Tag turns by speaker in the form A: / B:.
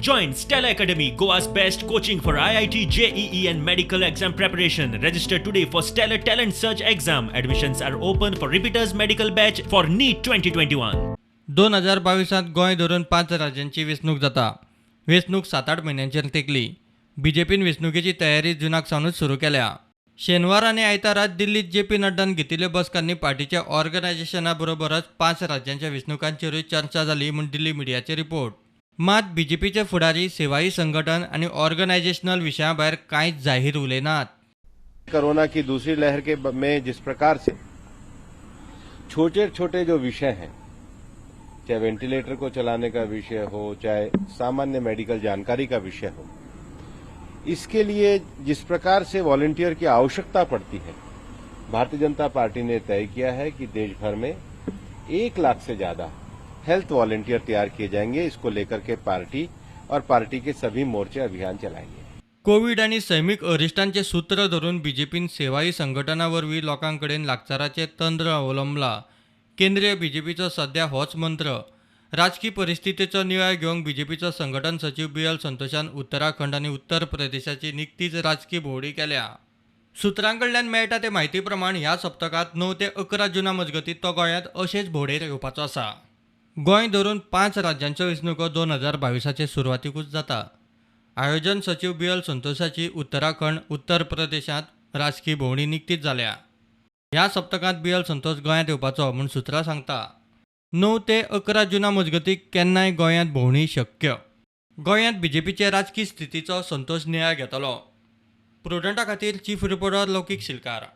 A: Join Stellar Academy, Goa's best coaching for IIT, JEE and medical exam preparation. Register today for Stellar Talent Search exam. Admissions are open for repeaters medical batch for NEET 2021.
B: 2022त Goa धरून 5 राज्यांची वेंचणूक जाता. वेंचणूक 7-8 म्हयन्यांचेर तेंकली. बीजेपीन वेंचणुकेची तयारी जुनाक सावनूच सुरू केल्या. शेनवार आनी आयतारा दिल्लीत जे पी नड्डान घेतिल्ल्या बसकांनी पार्टीच्या ऑर्गनायझेशना बरोबरच 5 राज्यांच्या वेंचणुकांचेरूय चर्चा जाली म्हूण दिल्ली मिडियाचे रिपोर्ट. मात बीजेपीचे फुडारी सेवाई संघटन आनी ऑर्गनायझेशनल विशयां भायर कांयच जाहीर उलयनात.
C: कोरोना की दूसरी लहर के में जिस प्रकार से छोटे छोटे जो विषय हैं, चाहे वेंटिलेटर को चलाने का विषय हो, चाहे सामान्य मेडिकल जानकारी का विषय हो, इसके लिए जिस प्रकार से वॉलंटियर की आवश्यकता पड़ती है, भारतीय जनता पार्टी ने तय किया है कि देश भर में 1 लाख से ज्यादा हेल्थ वॉलंटियर तैयार किए जाएंगे. इसको लेकर के पार्टी और पार्टी के सभी मोर्चे अभियान चलाएंगे.
B: कोवीड आनी सैमीक अरिश्टांचें सूत्र धरून बीजेपीन सेवाई संघटना वरवीं लोकां कडेन लागसाराचें तंत्र अवलंबलां. केंद्रीय बीजेपीचो सद्या होच मंत्र. राजकी परिस्थितीचो नियाळ घेवंक बीजेपीचो संघटन सचीव बी एल संतोषान उत्तराखंड आनी उत्तर प्रदेशाची निकतीच राजकी भोंवडी केल्या. सुत्रां कडल्यान मेळटा ते म्हायती प्रमाण ह्या सप्तकांत 9 ते 11 जुना मजगतीं तो गोंयांत अशेच भोंवडेर येवपाचो आसा. गोंय धरून 5 राज्यांच्यो वेंचणुको 2022 सुरवातीकूच जाता. आयोजन सचीव बी एल संतोषाची उत्तराखंड, उत्तर प्रदेशांत राजकी भोंवडी निकतीच जाल्या. ह्या सप्तकांत बी एल संतोष गोंयांत येवपाचो म्हूण सुत्रां सांगता. 9 ते 11 जुना मजगतीं केन्नाय गोंयांत भोंवडी शक्य. गोंयांत बीजेपीचे राजकी स्थितीचो संतोष नियाळ घेतलो. प्रुडंटा खातीर चीफ रिपोर्टर लौकीक शिलकार.